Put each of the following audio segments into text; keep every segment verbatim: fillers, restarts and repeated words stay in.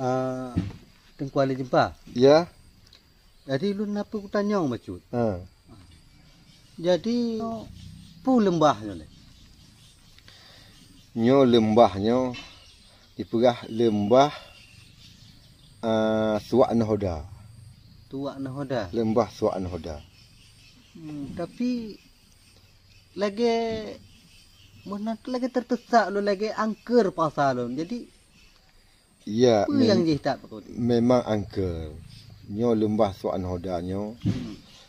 Ah, Teungku Ali Jeumpa. Ya. Jadi lôn na peue kutanyong bacut. Ha. Jadi peue leumbah nyoe lé? Nyoe leumbah nyoe dipeugah leumbah, ah, Suak Nahoda. Suak Nahoda. Leumbah Suak Nahoda. Hmm, tapi lagèe meunan lagèe teuteusak lôn, lagèe angker pasa lôn. Jadi ya, peue nyang jih that beutôi? Memang angker. Nyoe leumbah Suak Nahoda nyoe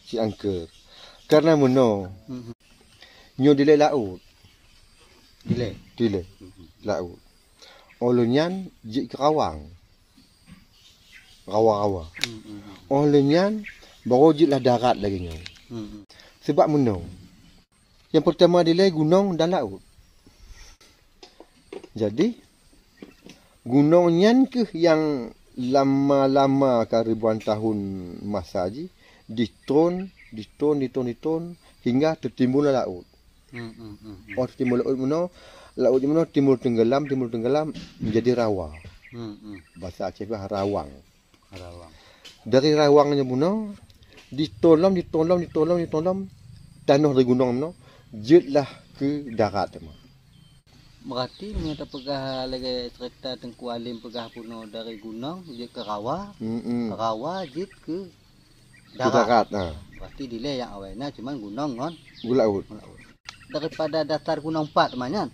si angker. Karena meunoe, nyoe dilèe laôt. Dilèe? Dilèe. Laôt. Óh lheueh nyan jeuet keu rawang. Rawa-rawa. Óh lheueh nyan baru jeuet lah darat lagèe nyoe. Sabab meunoe. Nyang peurtama dilèe gunong dan laôt. Jadi, gunong nyan kheueh nyang lama-lama ka ribuan tahun masa jih, ditron, ditron, ditron, ditron, hingga teutimbul laôt. Óh teutimbul laôt meunoe, laôt meunoe timbul teunggelam, timbul teunggelam, menjadi rawa. Basa Aceh bah rawang. Rawang. Dari rawang nyoe bunoe, ditolom, ditolom, ditolom, ditolom, tanoh dari gunong bunoe, jeuet lah keu darat teuma. Berarti meunyoe tapeugah lagèe cerita Teungku Alim peugah bunoe dari gunong jeuet keu rawa, mm-mm, rawa jeuet keu darat. Keu darat, ha. Berarti dilèe nyang awai na cuman gunong ngon laôt. Ngon laôt. Daripada dasar gunong pat teuma nyan.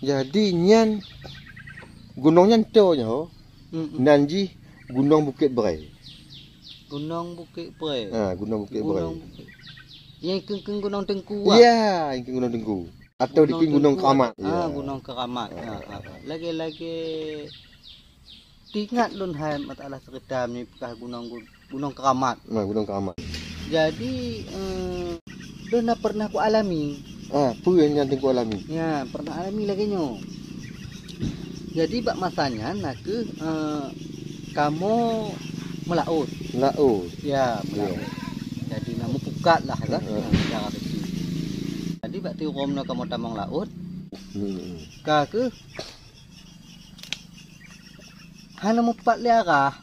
Jadi nyan gunong nyan toe nyoe ho. Mm-mm. Nan jih Gunong Bukét Bré. Gunong Bukét Bré. Ha, Gunong Bukét Bré. Gunong Bukét. Nyang keueng-keueng Gunong Teungku, ah? Ya, nyang keueng Gunong Teungku. Atau dikheun Gunong Keramat. Ah, ya. Gunong Keramat. Ya. Ha, ha, ha. Lagèe-lagèe teuingat lôn hai masalah cerita nyoe peugah Gunong Gu-, Gunong Keramat. Nah, Gunong Keramat. Jadi, eh, lôn na pernah ku alami. Ah, peue nyang Teungku alami? Ya, pernah alami lagèe nyoe. Jadi bak masa nyan na kheueh, eh, kamoe meulaôt. Laôt. Ya, meulaôt. Ya. Jadi na meupukat lah kan. Heeh. Ha, cara kecil. Jadi bak tiroe nyoe kamoe tamong laôt. Hmm. Ka kheueh hana meupat lé arah.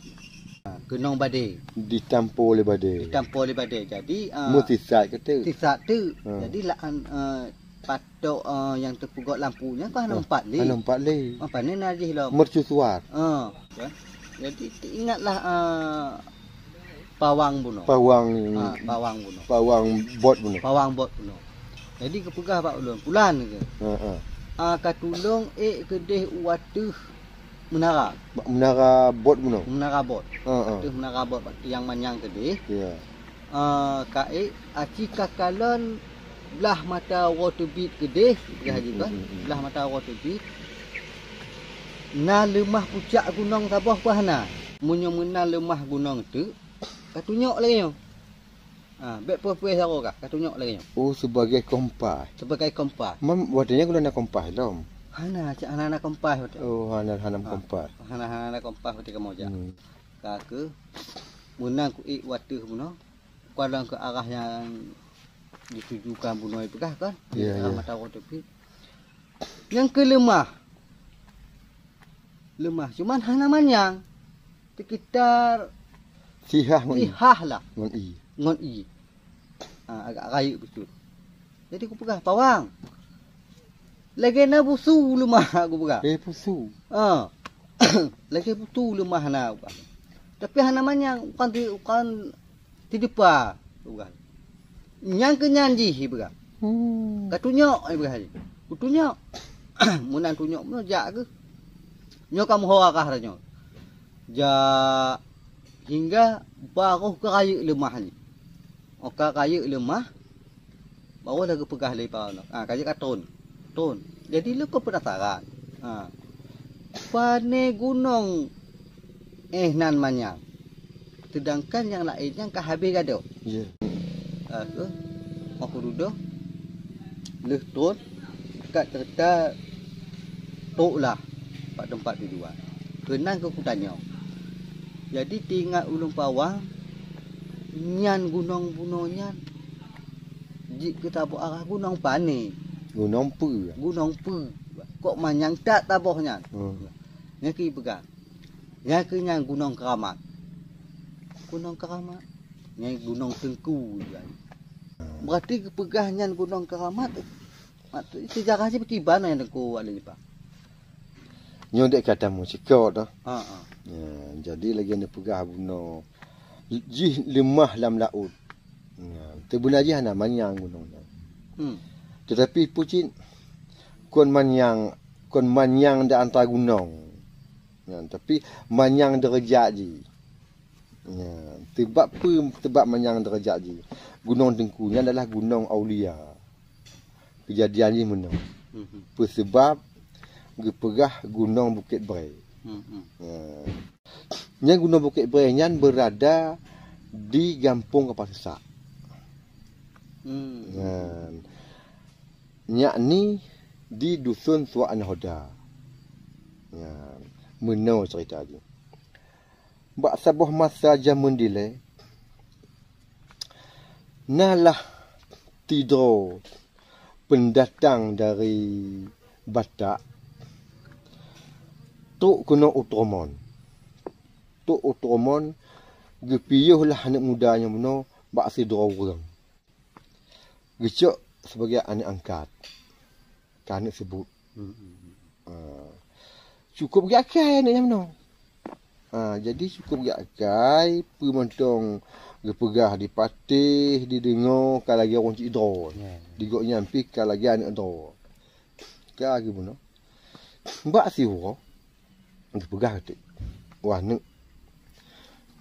Ha, keunong badé. Ditampo lé badé. Ditampo lé badé. Jadi, ah, meusisat keu teuk. Sisat teuk. Ha. Jadi, laan, eh, patok, eh, nyang teupeugöt lampu nyan kan hana meupat lé. Hana meupat lé. Apa ni na jih lom? Mercusuar. Ah, kan? Jadi, teuingatlah, eh, pawang bunoe. Pawang. Ah, pawang bunoe. Pawang bot bunoe. Pawang bot bunoe. Jadi geupeugah bak ulôn, "Pulan," kheun. Ha, ha. "Ah, ka tulông ék keudeh u ateueh meunara." Bak meunara bot bunoe. Meunara bot. Ha, ha. Ateueh meunara bot bak tiang manyang keudeh. Ya. Ah, ka ék aci ka kalon blah mata uroe teubiet keudeh, peugah jih kan. Hmm, hmm, hmm. Blah mata uroe teubiet. Na leumah pucak gunong saboh pih hana. Meunyoe meunan leumah gunong teuk, ka tunyok lagèe nyoe. Ha, bèk puih-puih jaroe kah, ka tunyok lagèe nyoe. Oh, sebagai kompas. Sebagai kompas. Mam, watèe nyan geuh na kompas lom? Hana, cak hana na kompas watèe. Oh, hana, hana kompas. Hana, hana na kompas watèe kamoe jak. Hmm. Ka kheueh, meunan ku ék u ateueh bunoe, ku kalon keu arah nyang ditujukan bunoe peugah kan. Ya, ya. Arah mata uroe teubiet. Nyang keu leumah. Leumah, cuman hana manyang. Sekitar sihah ngon ié. Sihah lah. Ngon ié. Ngon ié. Ha, agak rayeuk bacut. Jadi kupeugah, "Pawang. Lagèe na busu leumah," kupeugah. Eh, busu. Ha. "Lagèe busu leumah na," kupeugah. "Tapi hana manyang, bukan di, bukan Teudepa, peugah. Nyang keu nyan jih, peugah. Hmm. Ka tunyok, peugah jih. Kutunyok. Meunan tunyok, meunan jak keuh. Nyoe ka meuho arah tanyoe. Jak hingga barôh ka rayeuk leumah jih. Óh ka rayeuk leumah, Baru laju peugah lé Pak Onok, "Ah, ka jeuet ka tron. Tron." Jadi lôn kon penasaran. Ha. Pané gunong éh nan manyang. Seudangkan nyang laén nyan ka habéh gadôh. Ya. Ah, tu. Meuh dudoe. Lheueh tron, ka ceurita trok lah bak teumpat tujuan. Keunan keuh kutanyong. Jadi teuingat ulôn Pawang, nyan gunong bunoe nyan jeuet keu saboh arah gunong pané. Gunong peue? Gunong peue? Kok manyang that saboh nyan? Hmm. Nyan keuh jipeugah, Nyan keuh nyan Gunong Keramat. Gunong Keramat. Nyan Gunong Teungku. Berarti geupeugah nyan Gunong Keramat. Maksud sejarah jih kiban nyan Teungku Wali Lipa. Nyoe dek kata meusikot dah. Ha, ha. Ya, jadi lagi neupeugah bunoe jih leumah lam laôt. Ya, teubeuna jih hana manyang gunong nyan. Hmm. Tetapi peue cit kon manyang, kon manyang di antara gunong. Ya, tapi manyang deurajat jih. Ya, sebab peue, sebab manyang deurajat jih. Gunong Teungku nyan adalah gunong aulia. Keujadian jih meunoe. Mhm. Peusebab geupeugah Gunong Bukét Bré. Mhm. Ya. Nyan Gunong Bukét Bré nyan beurada di Gampông Kapal Sesak. Hmm. Nyan. Yakni di Dusun Suak Nahoda. Nyan. Meunoe cerita jih. Bak saboh masa jameun dilée, na lah sidroe peundatang dari Batak trok keunoe u Tromon. Trok u Tromon, geupiôh lah aneuëk muda nyang bunoe bak sidroe ureuëng. Geucok sibagai aneuëk angkat. Ka aneuëk seubut. Hmm, hmm, hmm. Ah. Cukup geuakai aneuëk nyang bunoe. Ah, jadi cukup geuakai, peue mantong geupeugah dipatéh, dideungoe, ka lagée ureuëng cit droe. Ya, ya. Di gobnyan pih ka lagée aneuëk droe. Ka geubunoe. Bak siuroe, geupeugah keu teuk, "Wah, neuk,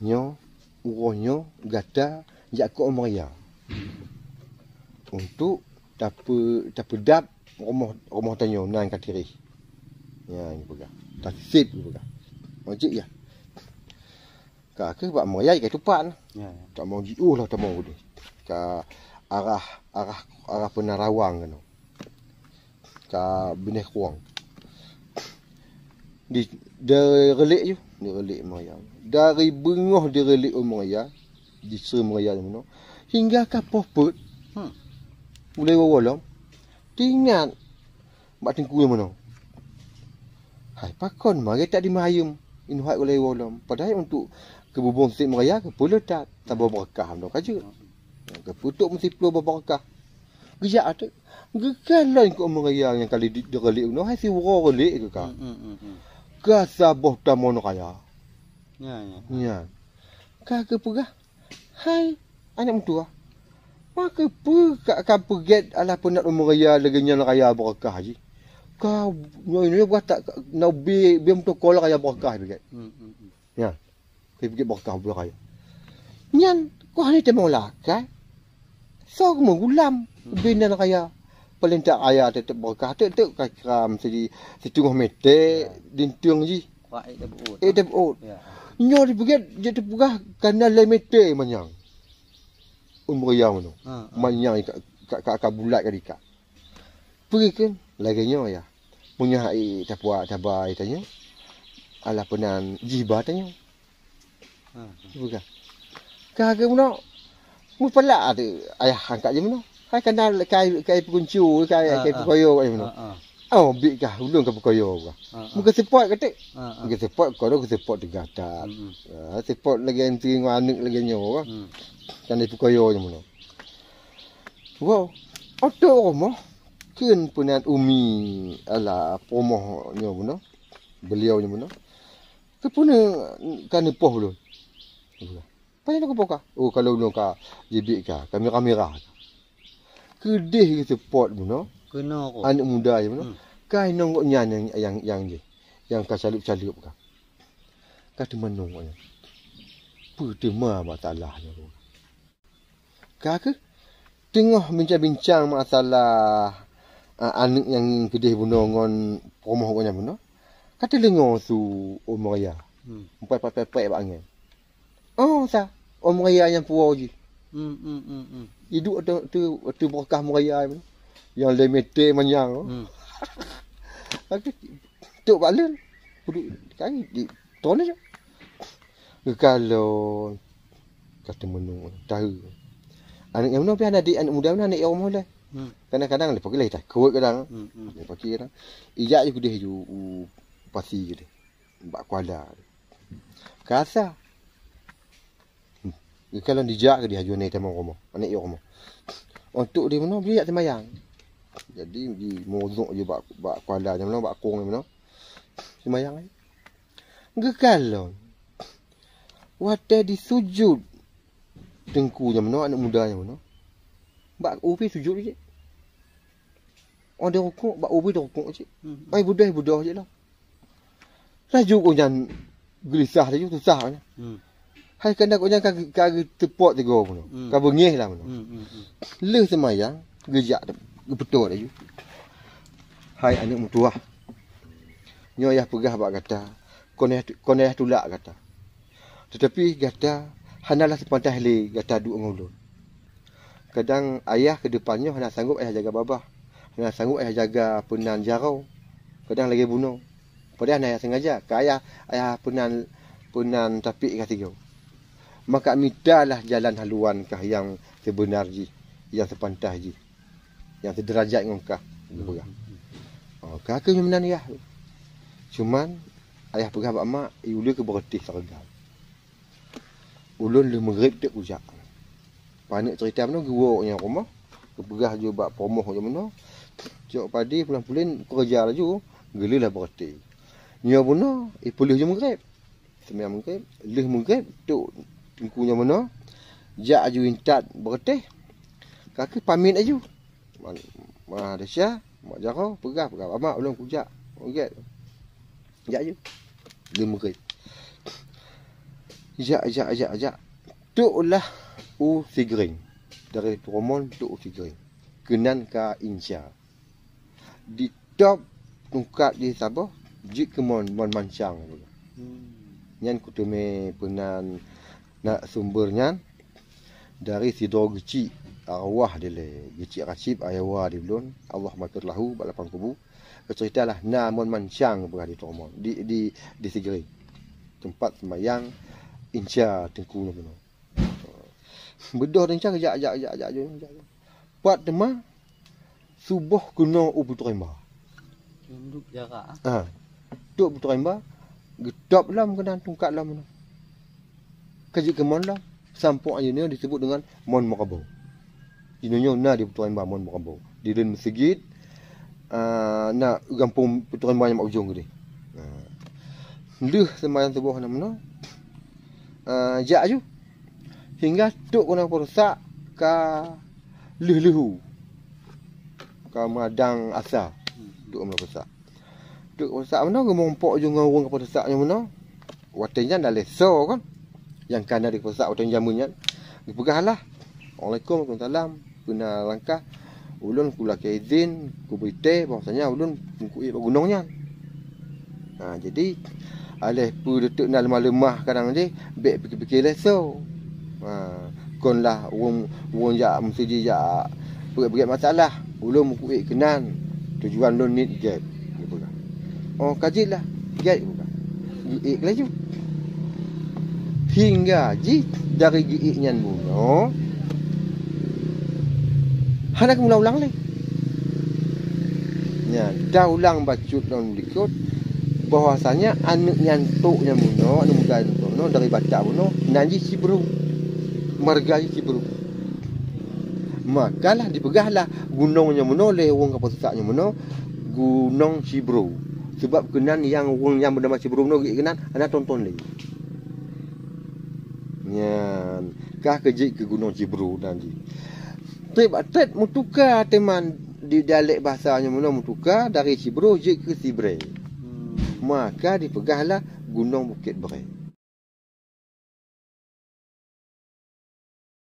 nyoe, uroe nyoe gata jak keu Om Raya untuk tape-, tapeudab rumoh, rumoh tanyoe nan ka tireh." Nyan geupeugah. "Taseb," geupeugah. "Oh, jeuet, ya." Ka kheueh bak Om Raya ka tupat. Ya, ya. Tamong jiôh lah tamong udeh. Ka arah, arah, arah Peunarawang keunoe. Ka binéh krueng. Di, direlek ju, direlek Om Raya. Dari beungoh direlek Om Raya, di Sri Om Raya nyoe meunoe, hingga ka poh peuet. Hmm. Ulée woe lom. Teuingat bak teungku nyoe meunoe. Hai, pakon ma geutak di mayeuem inong hai ulée woe lom. Padahai untuk keububong sép Om Raya keupeue le that, saboh beureukah meunoe ka jeuet. Keupeue tok meusiplôh boh beureukah. Geujak teuk. Geukalon keu Om Raya nyang kali di, di relik unoe, hai siuroe relik keu ka. Hmm, hmm, hmm, hmm. Ka saboh tamong raya. Ya, ya. Nyan. Ka geupeugah, "Hai, aneuëk meutuah, pakon peue ka, ka peugét alah peunat Om Raya lagée nyan raya beureukah jih? Ka nyoe, nyoe buah tak na ubé, ubé meutukoe raya beureukah peugét." Hmm, hmm, hmm. Ya. Keu peugét beureukah buleuen raya. Nyan, keuh hana teumoe lakée. Soe meugulam binéh raya. Peurintah raya teutap beureukah, teutap ka kram sidi, siteungoh mete, ya, dinteung jih. Wah, ék tabeuôt. Ék tabeuôt. Ya. Nyoe dipeugét, jeuet teupeugah kana lhée mete manyang. Umur raya meunoe. Ha, ha. Manyang ka, ka, ka, ka bulat ka dikat. Peue kheun lagée nyoe ya. Meunyoe hai tapuak taba tanyoe, alah peunan jih ba tanyoe. Ha, ha. Peue kheun? Ka keu meunoe, meupalak tu ayah angkat jih meunoe. Hai kana kai, kai peuguncu, kai, ha, kai ha, peukoyo kat jih meunoe. Ha, ha. Oh, bit kah ulôn ka peukoyo kah. Ha, ha. Meukeuseupat kateuk. Ha, ha. Meukeuseupat, kodo keuseupat teuga that. Hmm, hmm. Ha, seupôt lagée anti ngon aneuëk lagée nyoe kah. Hmm. Kan dipeukoyo jih meunoe. Wow, oto rumoh. Kheun peunan umi alah peurumoh nyoe bunoe, beuliau nyoe bunoe. Keupeue ka neupoh ulôn? Pajan neupoh ka? Oh, kalau ulôn ka jibit ka, ka mirah-mirah ka. Keudeh geuseupôt bunoe. Keunoe ko. Aneuëk muda nyoe bunoe. Hmm. Ka inong gobnyan nyang, nyang, nyang jih, nyang ka saleueb-saleueb ka. Ka teumeunung gobnyan. Peue teuma masalah nyoe? Ka kheueh teungoh bincang-bincang masalah, a, aneuëk nyang keudeh bunoe ngon peurumoh gobnyan bunoe, ka teudeungoe su Om Raya. Hmm. Meupat-pat-pat bak angén. Oh, sa, Om Raya nyang puwoe jih. Hmm, hmm, hmm, hmm. Iduek ateueh, ateueh, ateueh beureukah Om Raya nyan. Nyang lhée mete manyang. Hmm. Ka kheueh tok bak leuen. Peuduek kaki di ton aja. Geukalon. Ka teumeunung, tahe. Aneuëk nyang bunoe pih hana di, aneuëk muda bunoe hana di rumoh lé. Hmm. Kadang-kadang leupah lé takot kadang. Hmm, hmm. Leupah kadang. Ijak ju keudeh ju u pasi keudeh. Bak kuala. Ka sa. Geukalon dijak keu di haju aneuk tamong rumoh, aneuk yue rumoh. Untuk di meunoe, bri jak seumayang. Jadi, di mozok je bak, bak kuala nyang meunoe, bak kong nyang meunoe. Seumayang ai. Geukalon. Watée disujut teungku nyang meunoe, aneuk muda nyang meunoe. Bak u pih sujut cit. Oh, di rukuk, bak u pih di rukuk cit. Hmm. Ai budoh, budoh cit lah. Laju gobnyan geulisah laju, susah gobnyan. Hmm. Hai keunan gobnyan ka, ka geuteupot sigoe bunoe, Hmm. ka beungéh lah bunoe. Hmm, hmm, hmm. Lheueh seumayang, geujak, geupeutoe laju. Hai aneuk meutuwah, nyoe yah peugah bak gata, kon yah, kon yah tulak gata. Teutapi gata hana lah seupantas lé gata duek ngon ulôn. Kadang ayah keu depan nyoe hana sanggob ayah jaga babah, hana sanggob ayah jaga peunan jaroe, kadang lagée bunoe. Padahai hana ayah sengaja, ka ayah, ayah peunan, peunan tapiek ka sigoe. Maka mitalah jalan haluan kah nyang seubeuna jih, nyang seupantas jih, nyang seudeurajat ngon kah, geupeugah. Oh, ka keuh nyoe meunan yah. Cuman, ayah peugah bak mak, "I ulée keu beureutéh sareugam." Ulôn lheueh meugréb teuk kujak. Paneuk ceurita meunoe geuwoe nyang rumoh, geupeugah ju bak peurumoh nyang meunoe, "Cok padé pulan-pulan keureuja laju, geuleueh lah beureutéh." Nyoe bunoe, ipeuleueh ju meugréb. Seumayang meugréb, lheueh meugréb, teuk teungku nyang meunoe, jak aju intat beureutéh, ka keuh pamét aju. Ma-, ma desya, mak jaroe, peugah, peugah, "Mak, ulôn kujak." Gét. Jak ju. Lheueh meugréb. Jak, jak, jak, jak. Teuk lah u Sigreng. Dari Tromon teuk u Sigreng. Keunan ka insa. Ditôb tungkat jih saboh, jeuet keu mon, mon mansang. Hmm. Nyan kuteumé peunan na sumber nyan dari sidroe geuchik arwah dilée, geuchik Rasyid ayah wa di ulôn, Allahummaghfir lahu, bak lapang kubu. Geuceuritalah na mon mansang peugah di Tromon, di, di, di Sigreng. Teumpat seumayang insa teungku nyoe bunoe. Beudôh desya jak, jak, jak, jak, jak, jak. Pat teuma suboh keunoe u Putroe Imba. Tunduk jarak, ah. Ha. Teuk Putroe Imba, geutôb lom keunan tungkat lom. Ka jeuet keu mon lom, sampoe ayeue nyoe disebut deungon Mon Meureuboh. Jinoe nyoe na di Putroe Imba Mon Meureuboh. Di deungon meuseujid, ah, na gampông Putroe Imba nyang bak ujong keudeh. Ah. Lheueh seumayang suboh na meunoe, ah, jak aju. Hingga teuk keunoe peurusak ka lheueh-lheueh. Ka meudang asa. Teuk keunoe peurusak. Teuk peurusak meunoe geumumpok ju ngon ureuëng ka peurusak nyoe meunoe. Watée nyan dah lheueh soe kan. Nyang ka na di peurusak watée jameun nyan. Geupeugah lah. "Assalamualaikum, waalaikumsalam. Peue na langkah?" "Ulôn kulakée idhin, kubri tée bahwasanya ulôn meukuék bak gunong nyan." Ha, jadi, aléh peue teuk na leumah-leumah kadang jih, bék pike-pike lé soe. Ha, kon lah ureuëng, ureuëng jak meuseujid jak peugét-peugét masalah. "Ulôn meukuék keunan, tujuan lôn niet gét," geupeugah. "Oh, ka jeuet lah, gét," geupeugah. Geuék laju. Hingga jih dari geuék nyan bunoe, hana geumulang-ulang lé. Nyan, taulang bacut lom likot, bahwasanya aneuk nyan trok nyan bunoe, aneuk muda nyan trok bunoe, dari Batak bunoe, nan jih Cibru. Marga jih Cibru. Makalah dipeugahlah gunong nyan bunoe lé ureuëng ka peurusak nyan bunoe, Gunong Cibru. Sabab keunan nyang ureuëng nyang beunama Cibru nyoe geuék keunan hana tonton lé. Nyan, ka keu jeuet keu Gunong Cibru nan jih. Treb-treb meutuka teuma di dialek basa nyoe meunoe meutuka dari Cibru jeuet keu Sibré. Hmm. Maka dipeugahlah Gunong Bukét Bré.